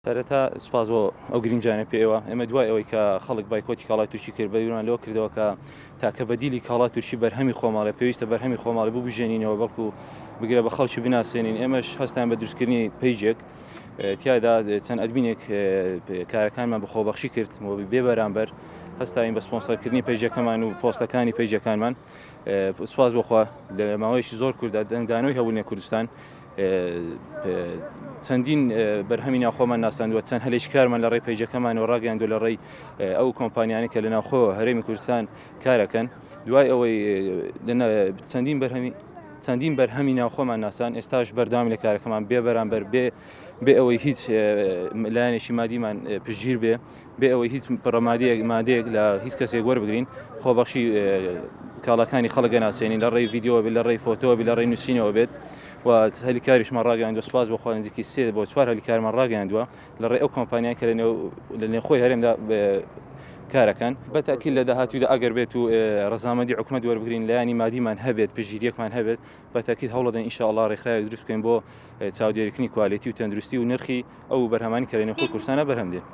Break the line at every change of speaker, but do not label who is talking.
سەرەتا سوپاس بۆ ئەو گرنگجانە پێوە. ئێمە دوای ئەوەی کە خەڵک بایکۆتی کاڵای تورکی کرد، بیرمان لەوە کردەوە کە تاکە بەدیلی کاڵای تورکی بەرهەمی خۆماڵێ، پێویستە بەرهەمی خۆماڵی ببژێنینەوە، بەڵکو بگرە بە خەڵکی بناسێنین. ئێمەش هەستان بە دروستکردنی page ێک، تیادا چەند admin ێک کارەکانمان بە خۆبەخشی کرد و بێ بەرامبەر هەستاین بە سپۆنسەرکردنی page ەکەمان و پۆستەکانی page ەکانمان. سوپاس بۆخوا لە ماوەیەکی زۆر کووردا دەنگدانەوەی هەبوو لە کوردستان، چەندین بەرهەمی ناوخۆمان ناساندووە، چەند هەلێکی کارمان لە ڕێی page ەکەمانەوە ڕاگەیاندووە لە ڕێی ئەو کۆمپانیانە کە لە ناوخۆ هەرێمی کوردستان کارەکەن. دوای ئەوەی چەندین بەرهەمی ناوخۆمان ناسان، ئێستاش بەردەوام لە کارەکەمان بێ بەرامبەر، بێ ئەوەی هیچ لایەنێکی مادیمان پشتگیر بێ، بێ ئەوەی هیچ پڕەمادەیەک مادەیەک لە هیچ کەسێک وەربگرین، خۆبەخشی کاڵاکانی خەڵک ناسێنین، لە ڕێی ڤیدیۆ بێت، لە ڕێی فۆتۆ بێت، لە ڕێی نووسینەوە بێت. و هەلی کاریشمان ڕاگەیاندووە، سوپاس بۆ خوا نزیکی 3 بۆ 4 هەلی کارمان ڕاگەیاندووە لە ڕێی ئەو کۆمپانیان کە لە نێوخۆی هەرێمدا کارەکەن. بە تاکیل لە داهاتوودا ئەگەر بێت و ڕەزامەندی حکومەت وەربگرین، لایەنی مادیمان هەبێت، پشتگیریەکمان هەبێت، بە تاکید هەوڵدەین ئینشاءالله ڕێکخراوێک دروست بکەین بۆ چاودێریکردنی quality و تەندروستی و نرخی ئەو بەرهەمانی کە لە نێوخۆی کوردستانە بەرهەم دێن.